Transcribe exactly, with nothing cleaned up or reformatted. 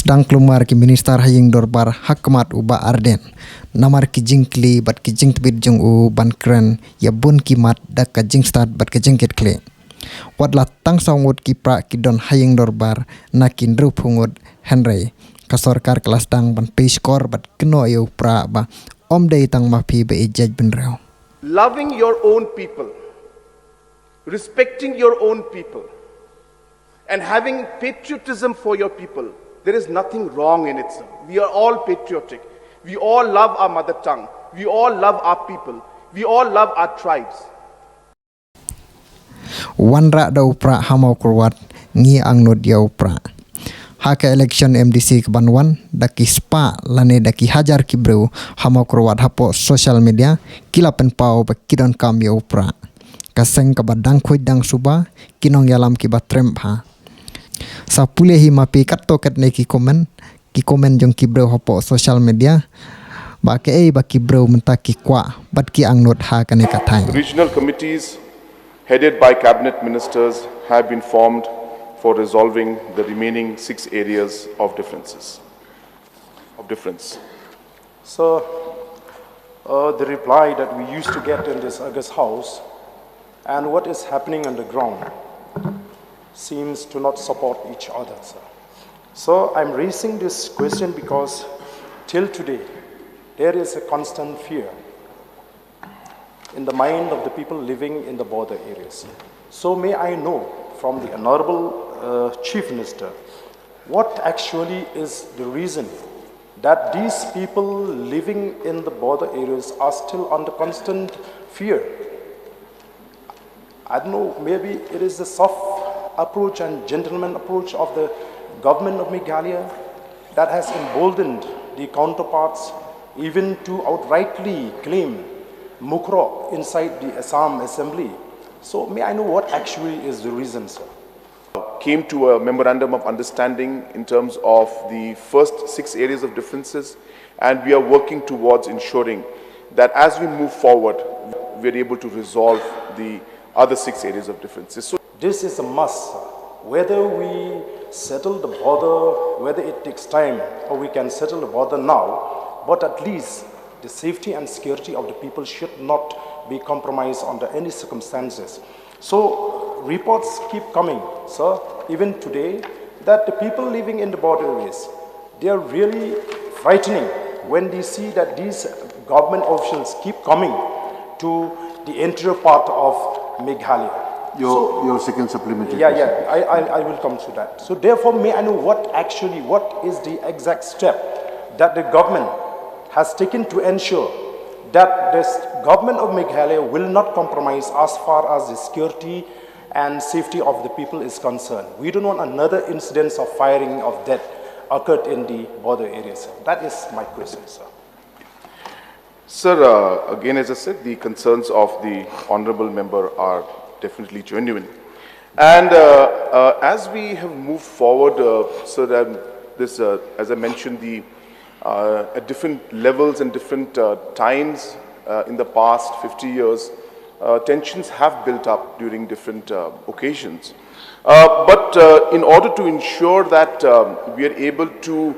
Dang klumar ki minister ha ïing dorbar ha khmat u Bah Ardent namar ki jingkylli bad ki jingtbit jong u ban kren ïa bun ki mat da ka jingstad bad ka jingkitkhlieh. Wat la tang saw ngut ki pra ki don ha ïing dorbar na ki hynriewphew ngut, hynrei ka sorkar ka la sdang ban pyrshah bad kynnoh ïa u pra ba ym dei tang ma phi ba i jaitbynriew. Loving your own people, respecting your own people, and having patriotism for your people, there is nothing wrong in it, sir. We are all patriotic. We all love our mother tongue. We all love our people. We all love our tribes. Wanrah da u pra ha Mawkyrwat, ngi angnud ïa u pra. Ha ka election MDC ka ban wan, da ki spah lane da ki hajar ki briew ha Mawkyrwat hapoh social media ki la pynpaw ba ki donkam ïa u pra. Ka seng kaba dang khuid dang suba, ki nongïalam kiba trem bha. Sa pule hi ma phi katto katne ki comment, ki comment jong ki briew hapoh social media, ba kaei ba ki briew mynta ki kwah bad ki angnud ha kane ka thaiñ. Regional committees headed by cabinet ministers have been formed for resolving the remaining six areas of differences, of difference. So, uh, the reply that we used to get in this August House and what is happening on the ground seems to not support each other, sir. So I'm raising this question because till today, there is a constant fear in the mind of the people living in the border areas. So may I know from the Honorable uh, Chief Minister, what actually is the reason that these people living in the border areas are still under constant fear? I don't know, maybe it is the soft approach and gentleman approach of the government of Meghalaya that has emboldened the counterparts even to outrightly claim Mukroh inside the Assam Assembly. So may I know what actually is the reason, sir? Came to a memorandum of understanding in terms of the first six areas of differences, and we are working towards ensuring that as we move forward, we are able to resolve the other six areas of differences. So, This is a must, sir. Whether we settle the border, whether it takes time or we can settle the border now, but at least the safety and security of the people should not be compromised under any circumstances. So reports keep coming, sir, even today, that the people living in the border areas, they are really frightening when they see that these government officials keep coming to the interior part of Meghalaya. Your, your second supplementary Yeah, question. yeah, I, I, I will come to that. So therefore, may I know what actually, what is the exact step that the government has taken to ensure that the government of Meghalaya will not compromise as far as the security and safety of the people is concerned. We don't want another incidence of firing of death occurred in the border areas. That is my question, sir. Sir, uh, again, as I said, the concerns of the honorable member are definitely genuine. And uh, uh, as we have moved forward, uh, sir, um, this, uh, as I mentioned, the uh, at different levels and different uh, times uh, in the past fifty years, uh, tensions have built up during different uh, occasions. Uh, but uh, in order to ensure that um, we are able to